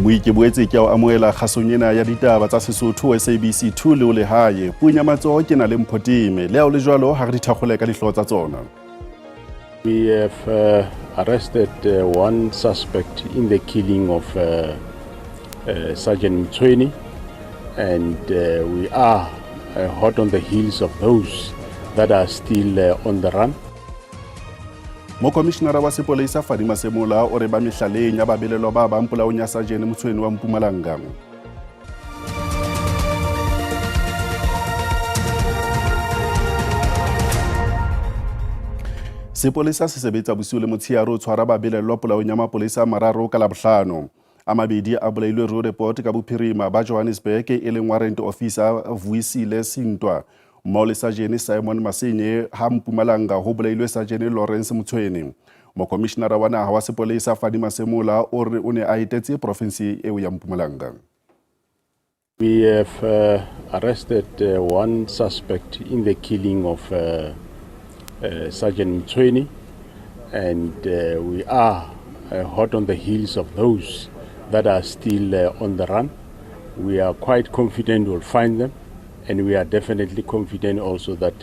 Mmui ke boetse ke a o amohela kgasong ena ya ditaba tsa Sesotho SABC 2 le o lehae. Puong ya matsoho ke na le Mpho Teme. Le ha o le jwalo ha re di thakgole ka dihlooho tsa tsona. We have arrested one suspect in the killing of Sergeant Mtsweni, and we are hot on the heels of those that are still on the run. Mokomishinara wa sepolesa Fadi Masemola o re ba mehlaleng ya babelelwa ba bang polaong ya Sajene Motshweni wa Mpumalanga. Sepolesa se sebetsa bosiu le motshehare o tshwara babelellwa polaong ya mapolesa a mararo ka Labohlano. A mabedi a bolailwe Roodepoort ka bophirima ba Johannesburg e leng warrant officer Vuyisile Sintwa mmoho le Sajene Simon Masenye ha Mpumalanga ho bolailwe Sajene Lawrence Motshweni. Mokomishinara wa naha wa sepolesa Fadi Masemola o re o ne a etetse profinsi eo ya Mpumalanga. We have arrested one suspect in the killing of Sergeant Mtsweni, and we are hot on the heels of those that are still on the run. We are quite confident we'll find them, and we are definitely confident also that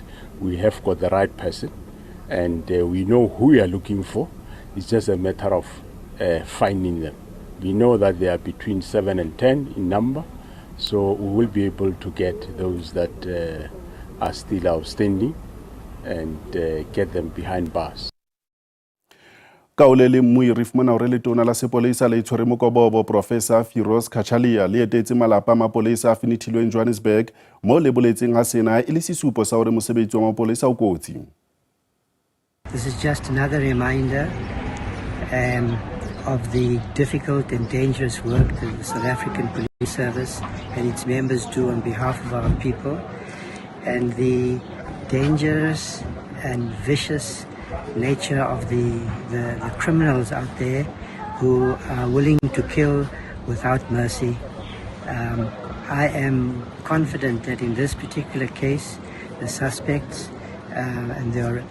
we have got the right person, and we know who we are looking for. It's just a matter of finding them. We know that they are between 7 and 10 in number, so we will be able to get those that are still outstanding and get them behind bars. Ka o le leng mmui re fumana hore letona la sepolesa le tshwere mokobobo Professor Firoz Cachalia le etetse malapa a mapolesa a fenethilweng Johannesburg moo le boletseng ha sena e le sesupo sa hore mosebetsi wa mapolesa o kotsi. This is just another reminder of the difficult and dangerous work that the South African Police Service and its members do on behalf of our people, and the dangerous and vicious nature of the criminals out there who are willing to kill without mercy. I am confident that in this particular case, the suspects and the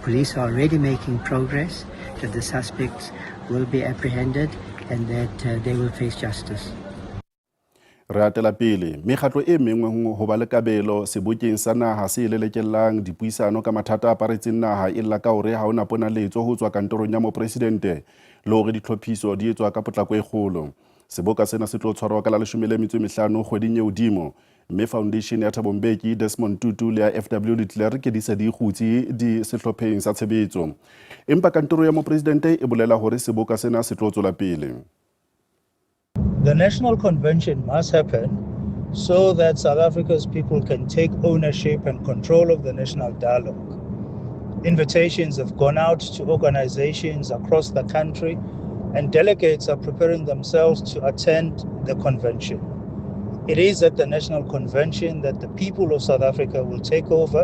police are already making progress, that the suspects will be apprehended and that they will face justice. Re atela pele mekgatlo e mengwe ho ba le kabelo sebokeng sa naha se lelekellang dipuisano ka mathata a aparetseng naha e lla ka hore ha hona ponaletso ho tswa kantorong ya mopresidente le hore ditlhophiso di etswa ka potlako e kgolo. Seboka sena se tlo tshwarwa ka la 15 kgweding e hodimo, mme Foundation ya Thabo Mbeki, Desmond Tutu le ya FW de Klerk di se di kgutse di sehlopheng sa tshebetso. Empa kantoro ya mopresidente e bolela hore seboka sena se tlo tswela pele. The National Convention must happen so that South Africa's people can take ownership and control of the national dialogue. Invitations have gone out to organizations across the country, and delegates are preparing themselves to attend the convention. It is at the National Convention that the people of South Africa will take over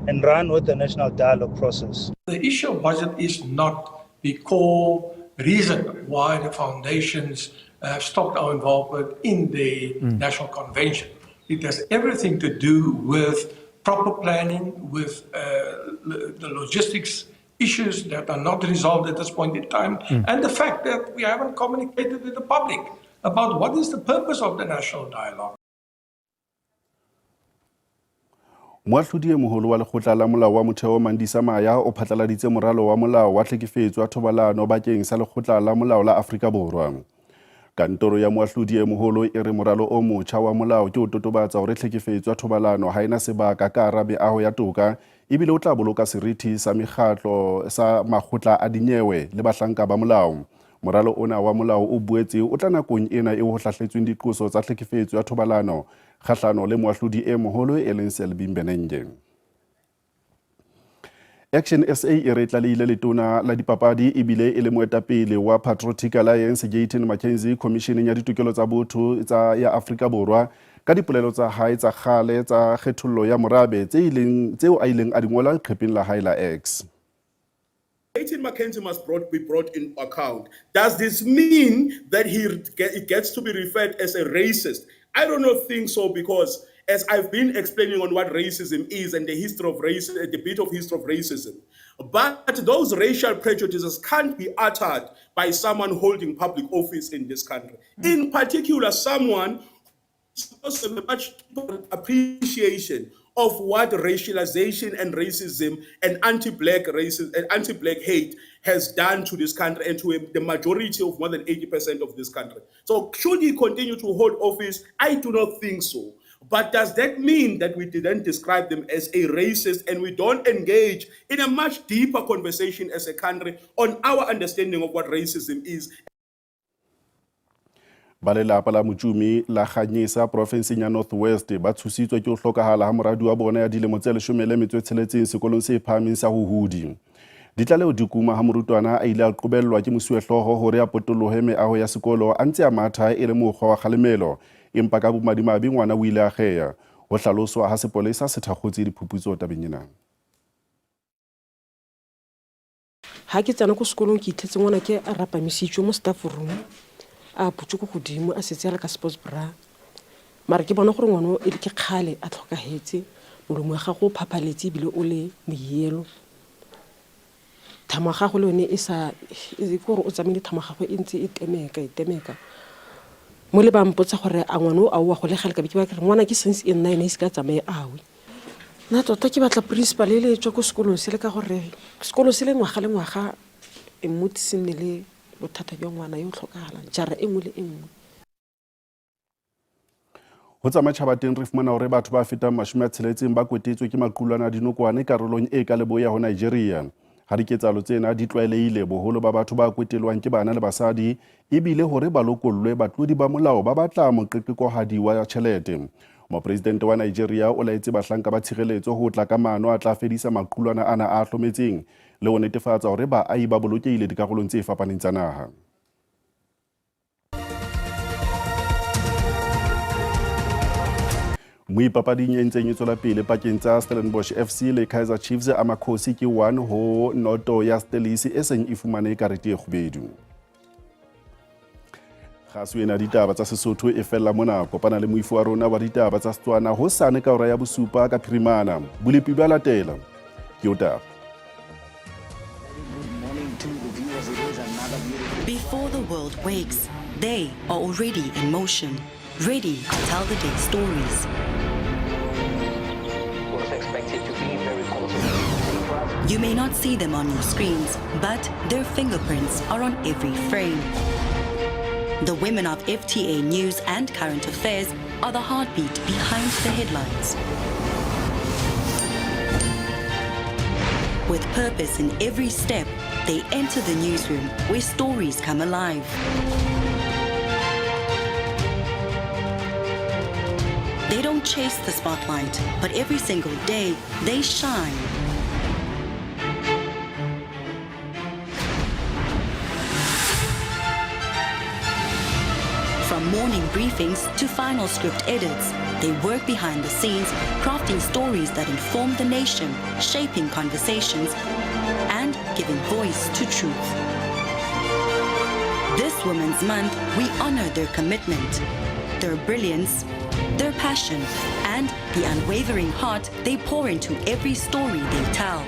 and run with the national dialogue process. The issue of budget is not the core reason why the foundations have stopped our involvement in the National Convention. It has everything to do with proper planning, with the logistics issues that are not resolved at this point in time, and the fact that we haven't communicated with the public about what is the purpose of the national dialogue. Moahlodi e moholo wa lekgotla la molao wa motheo Mandisa Maya o phatlaladitse moralo wa molao wa tlhekefetso ya thobalano bakeng sa lekgotla la molao la Afrika Borwa. Kantoro ya moahlodi e moholo e re moralo o motjha wa molao ke o totobatsa hore tlhekefetso ya thobalano ha ena sebaka ka hara meaho ya toka ebile o tla boloka serithi sa mekgatlo sa makgotla a dinyewe le bahlanka ba molao. Moralo ona wa molao o boetse o tla nakong ena eo ho hlahletsweng diqoso tsa tlhekefetso ya thobalano kgahlano le moahlodi e moholo e leng Selby Mbenenge. Action SA e re tlalehile letona la dipapadi ebile e le moetapele wa Patriotic Alliance Gayton McKenzie Commissioneng ya ditokelo tsa botho tsa ya Afrika Borwa ka dipolelo tsa hae tsa kgale tsa kgethollo ya morabe tseo a ileng a di ngola leqhepeng la hae la X. Gayton McKenzie must be brought in account. Does this mean that he gets to be referred as a racist? I do not think so, because As I've been explaining on what racism is and the history of race, the bit of history of racism. But those racial prejudices can't be uttered by someone holding public office in this country. In particular, someone who's a much deeper appreciation of what racialization and racism and anti-black racism and anti-black hate has done to this country and to the majority of more than 80% of this country. So should he continue to hold office? I do not think so. But does that mean that we didn't describe them as a racist and we don't engage in a much deeper conversation as a country on our understanding of what racism is? Ba lelapa la Motšumi la Ganyesa porofenseng ya North West ba tshositswe ke ho hlokahala ha moradi wa bona ya dilemo tse 16 sekolong se phahameng sa Huhudi. Ditlaleho di kuma ha morutwana a ile a qobellwa ke mosuwehlooho hore a potolohe meaho ya sekolo a ntse a matha e le mokgwa wa kgalemelo, empa ka bomadimabe ngwana o ile a kgeya. Ho hlaloswa ha sepolesa se thakgotse diphuputso tabeng ena. Ha ke tsena ko sekolong ke itlhetse ngwana ke a rapamisitswe mo staff room, a putse ko godimo a setse a le ka sports bra. Mara ke bona gore ngwana o e ke kgale a tlhokahetse, molomo wa gagwe o phaphaletse ebile o le moyelo. Thamo ya gagwe le yone e sa, e ke gore o tsamaile thamo ya gagwe e ntse e temeka, e temeka. Mo le ba mpotsa gore a ngwana o a oa go le gale, ka be ke ba ke re ngwana ke since e nna ene e se ka tsamaye awe. Nna tota ke batla principal e le tswa ko sekolong se le ka gore sekolo se le ngwaga le ngwaga e mmuti se nne le bothata jwa ngwana yo o tlhokagalang jara e nngwe le e nngwe. Ho tsa matjhaba teng re fumana hore batho ba fetang 60 ba kwetetswe ke maqulwana a dinokwane karolong e ka leboya ho Nigeria. Ha diketsahalo tsena di tlwaelehile, boholo ba batho ba kwetelwang ke bana le basadi, ebile hore ba lokollwe batlodi ba molao ba batla moqeqekohadi wa tjhelete. Mopresidente wa Nigeria o laetse bahlanka ba tshireletso ho tla ka maano a tla fedisa maqulwana ana a hlometseng le ho netefatsa hore baahi ba bolokehile dikarolong tse fapaneng tsa naha. Moipapading e ntseng e tswela pele pakeng tsa Stellenbosch FC le Kaizer Chiefs, Amakhosi ke 1-0 ya Stellies e seng e fumane karete e kgubedu. Kgaso ena ditaba tsa Sesotho e fella mona. Kopana le moifo wa rona wa ditaba tsa Setswana hosane ka hora ya 7 ka phirimana. Bolepi ba latela. Ke o taba. Before the world wakes, they are already in motion, ready to tell the day's stories. Was expected to be very close. You may not see them on your screens, but their fingerprints are on every frame. The women of FTA News and Current Affairs are the heartbeat behind the headlines. With purpose in every step, they enter the newsroom where stories come alive. They don't chase the spotlight, but every single day they shine. From morning briefings to final script edits, they work behind the scenes, crafting stories that inform the nation, shaping conversations, and giving voice to truth. This Women's Month, we honor their commitment, their brilliance, their passion, and the unwavering heart they pour into every story they tell.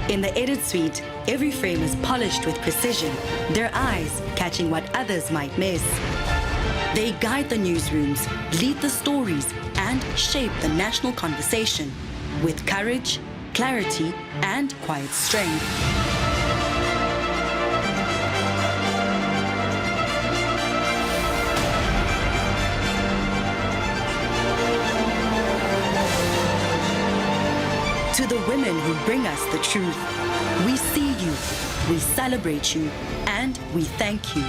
In the edit suite, every frame is polished with precision, their eyes catching what others might miss. They guide the newsrooms, lead the stories, and shape the national conversation with courage, clarity, and quiet strength. To the women who bring us the truth, we see you, we celebrate you, and we thank you.